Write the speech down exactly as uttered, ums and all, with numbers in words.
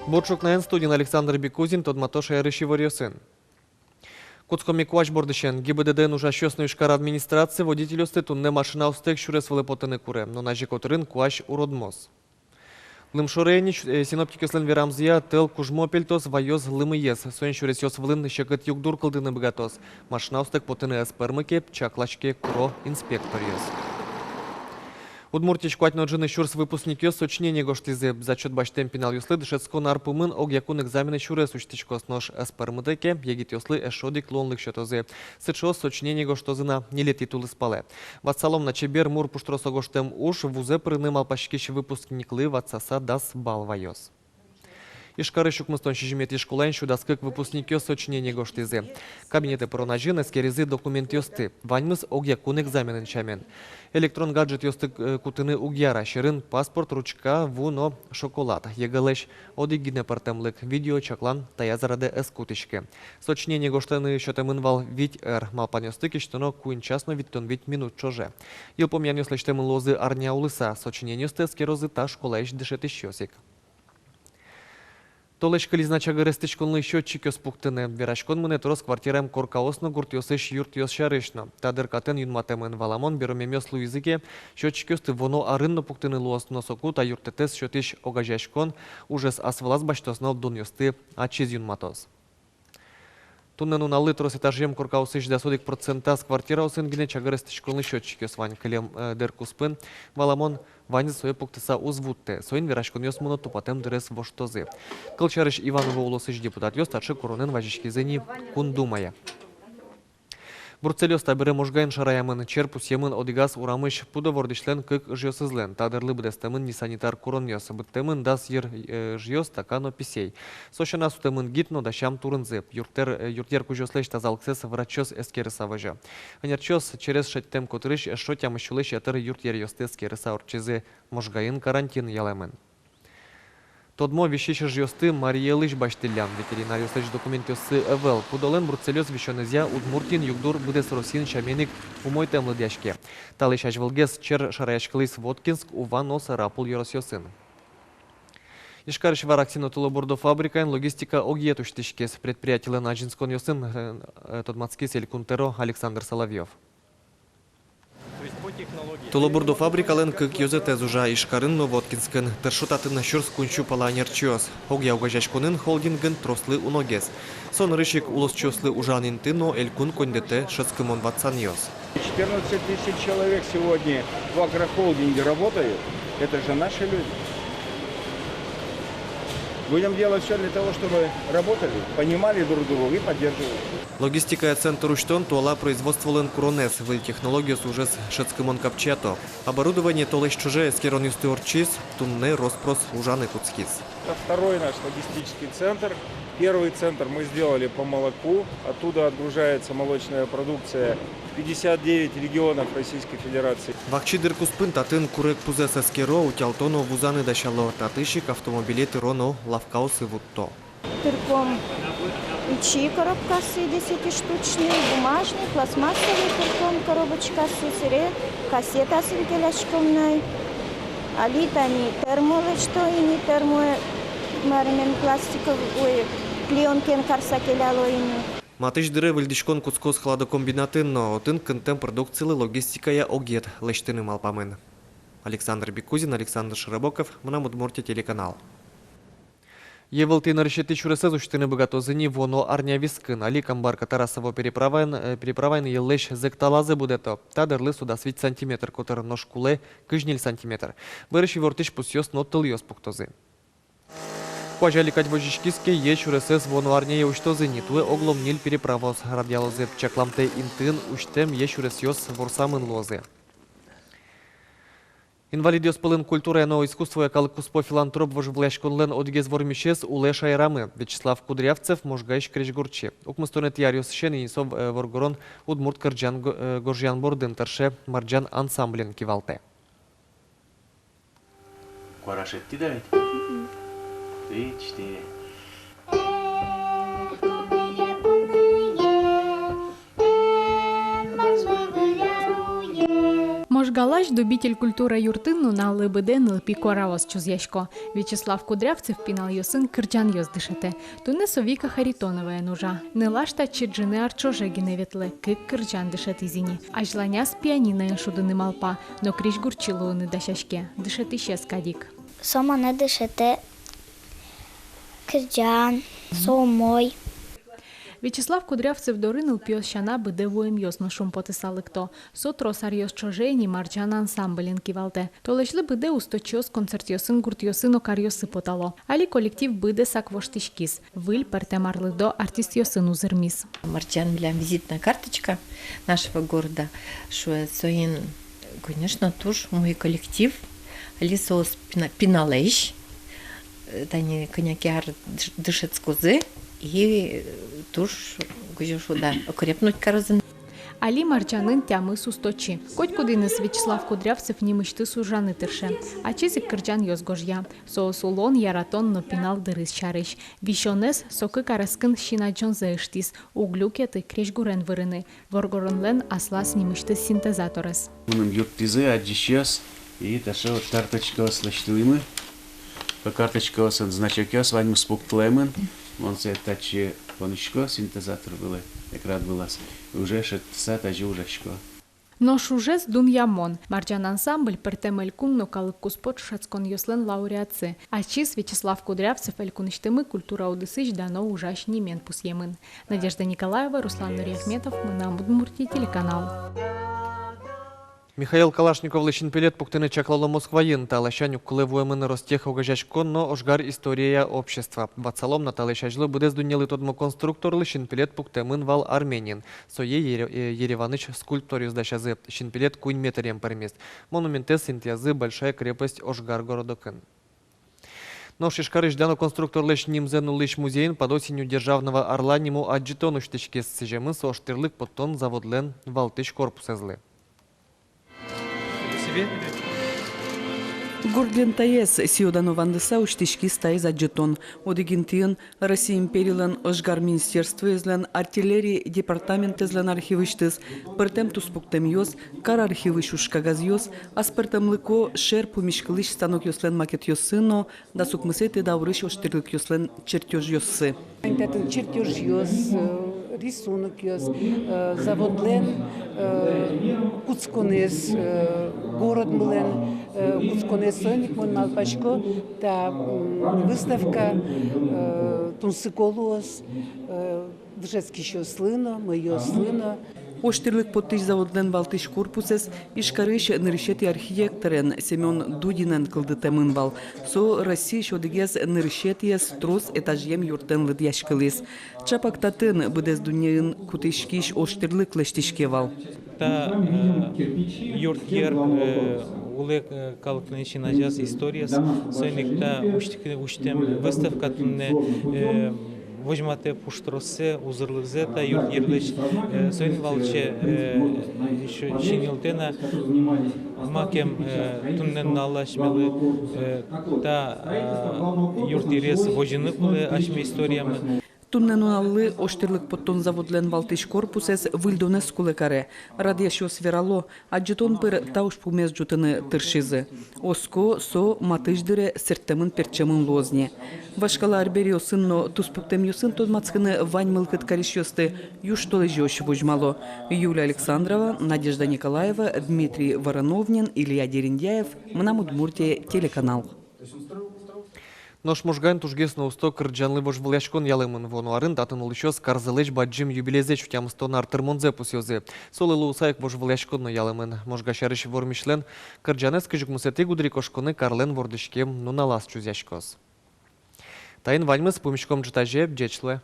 Бур ӵукнаен, студиын Александр Бекузин, тодмато шаерысь иворъёсын. Кутскомы куазь бордысен. ГИБДД-ын ужасьёс но Ижкар администраци водительёсты туннэ машинаостэк сюрес вылэ потыны куре. Нуназе котырын куазь уродмоз. Лымшоре ини, э, синоптикъёслэн верамзыя, тӧл кужмо пельтоз, ваёз лымыез. Соин сюресъёс вылын секыт югдур кылдыны быгатоз. Машинаостэк потыны ӧз пӧрмы ке, чаклаське, куро инспекторъёс. Удмуртиысь куать но ӝыны сюрс выпускникъёс сочинение гожтӥзы. Зачёт басьтэм пиналъёслы дышетскон ар пумын огъякун экзамены сюрес усьтӥськоз, нош ӧз пӧрмытэ ке, егитъёслы эшшо одӥг луонлык сётозы. Сыӵеос сочинение гожтозы на ньылетӥ тулыспалэ. Ватсалом на, чебер, мур пуштросо гожтэм уж вузэ пырыны малпаськись выпускниклы ватсаса дас балл ваёз. Ижкарысь укмыстон сизьыметӥ школаын сю дас кык выпускникъёс сочинение гожтӥзы. Кабинетэ пырон азьын эскеризы документъёсты. Ваньмыз огъякун экзаменын сямен. Электрон гаджетъёсты, э, кутыны уг яра. Сьӧрын паспорт, ручка, ву но шоколад. ЕГЭ-лэсь одӥг гинэ пӧртэмлык: видео чаклан таяз радэ ӧз кутӥськы. Сочинение гожтыны сётэмын вал вить ӧр. Малпанъёсты кисьтоно куинь час но витьтон вить минут ӵоже. Йылпумъянъёс лэсьтэмын луозы арня улыса. Сочинениосты эскерозы та школаысь дышетӥсьёс ик. Толэзь кылиз на чагыр эстӥськонлы счётчикъёс пуктыны. Вераськон мынэ трос квартираем коркаос но гуртъёсысь юртъёс сярысь но. Та дыркатын юнматэмын. Валамон, беромемъёс луизы ке, счётчикъёсты вуоно арын но пуктыны луоз, но соку та юрттэтэз сётӥсь огазеяськон ужез ас вылаз басьтоз но дунъёсты ачиз юнматоз. Туннэ нуналлы трос этажъем коркаосысь дас одӥг процентаз квартираосын гинэ чагыр эстӥськонлы счётчикъёс вань. Кылем, э, дыр куспын, валамон, ваньзы сое пуктыса уз вуттэ. Соин вераськонъёс мыно тупатэм дырез воштозы. Кылсярысь, Иваново улосысь депутатъёс таӵе куронэн вазиськизы ни Кун Думае. Бруцеллёз табере Можгаын шараямын. Чер пусъемын одӥгаз урамысь пудо вордӥсьлэн кык ыжъёсызлэн. Та дырлы быдэстэмын ни санитар куронъёс. Быдтэмын дас йыр, э, ыжъёс, така но писэй. Со сяна сутэмын гид но дасям турынзы. Юртъер, э, юртъер кузёослэсь тазалыксэс врачъёс эскерыса возё. Ӧнерчиос через шедьтэм котырысь эшшо тямыс сюлэсь ятыр юртъеръёсты эскерыса ортчизы. Можгаын карантин ялэмын. Тодмо висись ыжъёсты Марий Элысь басьтӥллям. Ветеринаръёслэсь документъёссы ӧвӧл. Пудолэн бруцеллёз висёнэзъя Удмуртиын югдур быдэс Россиын сямен ик умойтэм лыдъяське. Талэсь азьвылгес чер шараяськылӥз Воткинск, Ува но Сарапул ёросъёсын. Ижкарысь Вараксино тылобурдо фабрикаын логистика огъет усьтӥськиз. Предприятилэн азинсконъёсын, э, э, тодматскиз Элькун тӧро Александр Соловьёв. Тылобурдо фабрикалэн кык ёзэтэз ужа Ижкарын но Воткинскын. Тыршо татын сюрс куинь сю пала ӧнерчиос. Огъя огазеяськонын холдингын трослы уногес. Со нырысь ик улосчиослы ужан инты но элькун коньдэтэ шӧдскымон ватсанъёс. Четырнадцать тысяч человек сегодня в агрохолдинге работают. Это же наши люди. Будем делать всё для того, чтобы работали, понимали друг друга и поддерживали. Логистикая центр усьтон туала производстволэн куронэз. Выль технологиос ужез шӧдскымон капчиято. Оборудование толэзь ӵоже эскеронъёсты ортчиз, туннэ рос-прос ужаны кутскиз. Это второй наш логистический центр. Первый центр мы сделали по молоку. Оттуда отгружается молочная продукция в пятьдесят девять регионов Российской Федерации. Вакчи дыр куспын татын курегпузэз эскеро, утялто но вузаны дасяло. Татысь ик автомобиле тыро но лавкаосы вутто. Тырком ичи коробкаосы, десятиштучный, бумажный, пластмассовый тырком коробочкаосы, сэре кассетаосын келяськом на. Али тани термо лэсьто ини, термо, марымен, пластиковой, ой, клеёнкаен карса келяло ини. Матысь дыре выльдӥськон кутскоз хладокомбинатын но, отын кынтэм продукцилы логистикая огет лэсьтыны малпамын. Александр Бекузин, Александр Широбоков, «Мынам Удмуртие» телеканал. Йӧ вылтӥ нырысетӥ сюресэз усьтыны быгатозы ни вуоно арня вискын. Али Камбарка — Тарасово переправаын, э, переправаын йӧллэсь зӧкталазэ будэто. Та дырлы со дас вить сантиметр котыр, нош кулэ кызь ньыль сантиметр. Вырысь ивортӥсь пусъёс но тылъёс пуктозы. Куазь али кадь возиськиз ке, йӧ сюресэз вуоно арняе усьтозы ни. Туэ оглом ньыль переправаос радъялозы. Чакламтэ интыын усьтэм йӧ сюресъёс ворсамын луозы. Инвалидъёс пӧлын культурая но искусствоя калык куспо филантроп вожвылъяськонлэн одӥгез вормисез улэ шаерамы. Вячеслав Кудрявцев — Можгаысь крезьгурчи. Укмыстонэтӥ аръёсысен ини со, э, воргорон удмурт кырӟан го-, э, гожъян бордын тырше, «Марӟан» ансамблен кивалтэ. Куара шедьтӥд-а ведь? Мгм. Тыч те. Ужгалась «Дубитель» культура юртын нуналлы быдэ нылпи куараос чузъясько. Вячеслав Кудрявцев пиналъёсын кырӟанъёс дышетэ. Туннэ со Вика Харитоноваен ужа. Нылаш татчы ӝыны ар ӵоже гинэ ветлэ, кык кырӟан дышетӥз ини. Азьланяз пианиноен шудыны малпа, но крезьгурчи луыны дасяське, дышетӥсез кадь ик. Со монэ дышетэ кырӟан, со умой. Вячеслав Кудрявцев доры нылпиос сяна быдэ вуэмъёс но шумпотыса лыкто. Со трос аръёс ӵоже ини «Марӟан» ансамблен кивалтэ. Толэзьлы быдэ усточиос концертъёсын гуртъёсы но каръёсы потало. Али коллектив быдэсак воштӥськиз. Выль пӧртэм арлыдо артистъёсын узырмиз. «Марӟан» милям визитная карточка нашего города. Шуэ, соин, конечно, туж умой коллектив. Али соос пина-, пиналэсь. Э, тани кӧня ке ар дыш-, дышетскозы, и, э, туж, кызьы шуод-а, окрепнуть карозы. Али «Марӟанын» тямыс усточи. Котькуд иныс Вячеслав Кудрявцев нимысьтыз ужаны тырше. Ачиз ик кырӟанъёс гожъя. Соос улон, яратон но пинал дырыз сярысь. Висёнэз со кык арескын син адӟонзэ ыштӥз, уг люкеты крезьгурен вырыны. Воргоронлэн аслаз нимысьтыз синтезаторез. Мыным юрттӥзы адӟисьёс, и таӵе вот карточкаос лэсьтылӥмы. Та карточкаосын значокъёс ваньмыз пуктылэмын. Мон сое татчы понӥсько синтезатор вылэ, экран вылаз. Уже шедьтыса, тазьы ужасько. Нош ужез дунъямон. «Марӟан» ансамбль пӧртэм элькун но калык куспо ӵошатсконъёслэн лауреатсы. Ачиз Вячеслав Кудрявцев элькунысьтымы культура удысысь дано ужась нимен пусъемын. Надежда Николаева, Руслан Нуриахметов, «Мынам Удмуртие» телеканал. Михаил Калашниковлы синпелет пуктыны чаклало Москваын. Та ласянь ог кылэ вуэмын Ростех огазеяськон но «Ожгар история» общество. Ватсалом на, талэсь азьло быдэс дуннелы тодмо конструкторлы синпелет пуктэмын вал Армениын. Сое Ере-, э, Ереванысь скульпторъёс дасязы. Синпелет куинь метръем пӧрмиз. Монументэз интыязы «Большая крепость» ожгар городокын. Нош Ижкарысь дано конструкторлэсь нимзэ нуллӥсь музейын «Под сенью державного орла» нимо адӟытон усьтӥськиз. Сӥземын со ожтӥрлык поттон заводлэн валтӥсь корпусэзлы. Горд лентаез сӥё-дано вандыса усьтӥськиз таиз адӟытон. Одӥг интыын Россия империлэн ожгар министерствоезлэн, артиллерия департаментэзлэн архивысьтыз пӧртэм туспуктэмъёс, кар архивысь ужкагазъёс, аспӧртэмлыко шер пумиськылӥсь станокъёслэн макетъёссы но дас укмысэтӥ даурысь ожтӥрлыкъёслэн чертёжъёссы. Татын чертёжъёс, э, рисунокъёс, э, заводлэн, э, кутсконэз, э, городмылэн, э, кутсконэз. Соин ик мон малпасько, та, м, выставка, э, тунсыко луоз, э, дышетскисьёслы но, мӧйыослы но. Ожтӥрлык поттӥсь заводлэн валтӥсь корпусэз Ижкарысь нырысетӥ архитекторен Семён Дудинэн кылдытэмын вал. Со Россиысь одӥгез нырысетӥез трос этажъем юртэн лыдъяськылӥз. Чапак татын быдэс дуннеын кутӥськись ожтӥрлык лэсьтӥське вал. Та, э, юртъер, э, улэ, э, калыклэн син азяз историез, соин ик та усьтӥ-, усьтэм выставка туннэ, э, возьматэ пуштроссэ, узырлыксэ та юртъерлэсь, э, соин валче, э, ещё синйылтэ на, макем, э, туннэ нуналлы асьмелы, э, та, э, юртъерез возьыны кулэ асьме историямы. Туннэ нуналлы ожтӥрлык поттон заводлэн валтӥсь корпусэз выльдонэз кулэ каре. Радъясьёс верало, адӟытон пыр та ужпумез ӝутыны тыршизы. Оско, со матысь дыре сэрттэмын-пертчемын луоз ни. Вашкала арбериосын но туспуктэмъёсын тодматскыны вань мылкыд карисьёсты южтолэзёзь возьмало. Юлия Александрова, Надежда Николаева, Дмитрий Воронов но Илья Дерендяев, «Мынам Удмуртие» телеканал. Нош Можгаын тужгес но усто кырӟанлы вожвылъяськон ялэмын. Вуоно арын татын улӥсьёс карзэлэсь бадӟым юбилейзэс, тямыстон ар тырмонзэ пусъёзы. Солы луыса ик вожвылъяськон но ялэмын. Можга сярысь вормисьлэн кырӟанэз кызь укмысэтӥ гудырикошконэ карлэн вордӥськем нуналаз чузъяськоз. Таин ваньмыз. Пумиськом ӝытазе. Ӟеч луэ.